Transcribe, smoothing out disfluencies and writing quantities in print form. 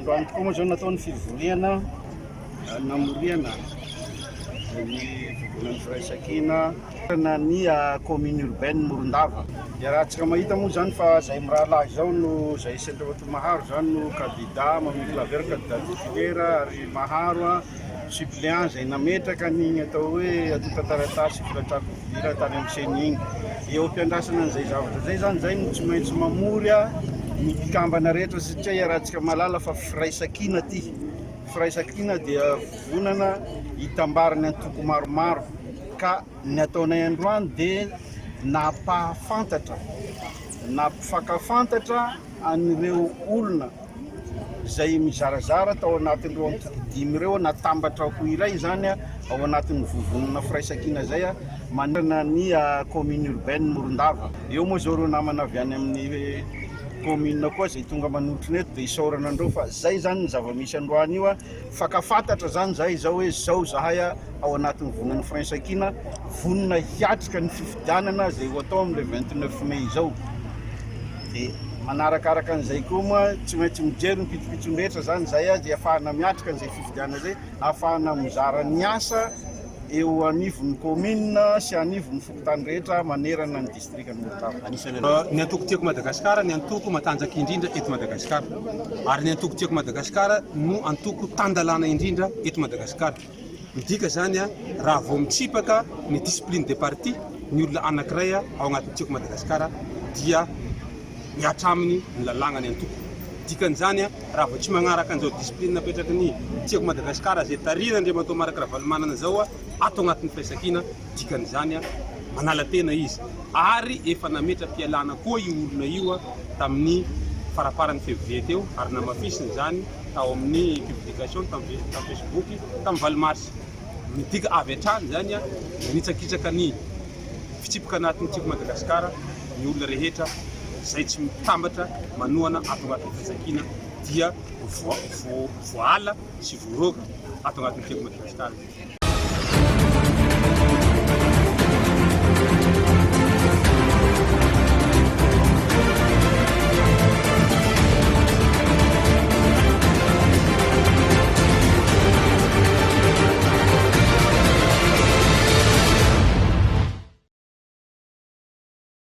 Androany tokoa moa izao natao ny fivoriana namoriana ny vovonan'ny firaisankina na ny commune urbaine Morondava. Iarahantsika mahita moa izany fa izay mirahalahy izao no izay sy Andriamatoa Maharo izany no candidat Mamie Claver candidat titulaire ary Maharo suppléant izay nametraka an'iny atao hoe antontan-taratasy filatsahan-kofidina tany amin'ny ceni iny. Eo am-piandrasana an'izay zavatra izay izany izay no tsy maintsy mamory ny mpikambana rehetra satria iarahantsika mahalala fa firaisankina ity. Firaisankina dia vovonana itambaran'ny antoko maromaro ka ny ataonay androany dia nampahafantatra, nampifankafantatra an'ireo olona izay mizarazara tao anatin'ireo antoko dimy ireo natambatra ho iray izany ao anatin'ny vovonana firaisankina izay manerana ny commune urbaine Morondava. Eo moa izao ireo namana avy any amin'ny commune koa izay tonga manotrona eto dia isaorana an'ireo fa izay izany ny zava-misy androany io. Fankafantatra izany izahay izao hoe izao izahay ao anatin'ny vovonan'ny firaisankina vonona hiatrika ny fifidianana izay ho atao amin'ny le 29 mai izao. Dia manarakaraka an'izay koa moa tsy maintsy mijery ny pitsopitsony rehetra izany izahay dia ahafahana miatrika an'izay fifidianana izay, ahafahana mizara ny asa eo anivon'ny commune sy anivon'ny fokontany rehetra manerana ny distrikan'i Morondava. Ny antoko Tiako Madagasikara ny antoko matanjaka indrindra eto Madagasikara ary ny antoko Tiako Madagasikara no antoko tan-dalàna indrindra eto Madagasikara. Midika izany raha vao mitsipaka ny discipline de parti ny olona anankiray ao anatin'ny Tiako Madagasikara dia mihatra aminy ny lalàna ny antoko. Dikan'izany raha vao tsy magnaraka an'izao discipline napetraky ny Tiako Madagasikara izay tarihin'Andriamatoa Marc Ravalomanana izao ato anatin'ny firaisankina, dikan'izany manala tena izy ary efa nametra-pialana koa io olona io tamin'ny faraparan'ny février teo ary namafisiny izany tao amin'ny publication tamin'ny Facebook tamin'ny valo mars. Midika avy hatrany izany nanitsakitsaka ny fitsipika anatin'ny Tiako Madagasikara ny olona rehetra izay tsy mitambatra manohana ato anatin'ny firaisankina dia voaala sy voaroaka ato anatin'ny Tiako Madagasikara.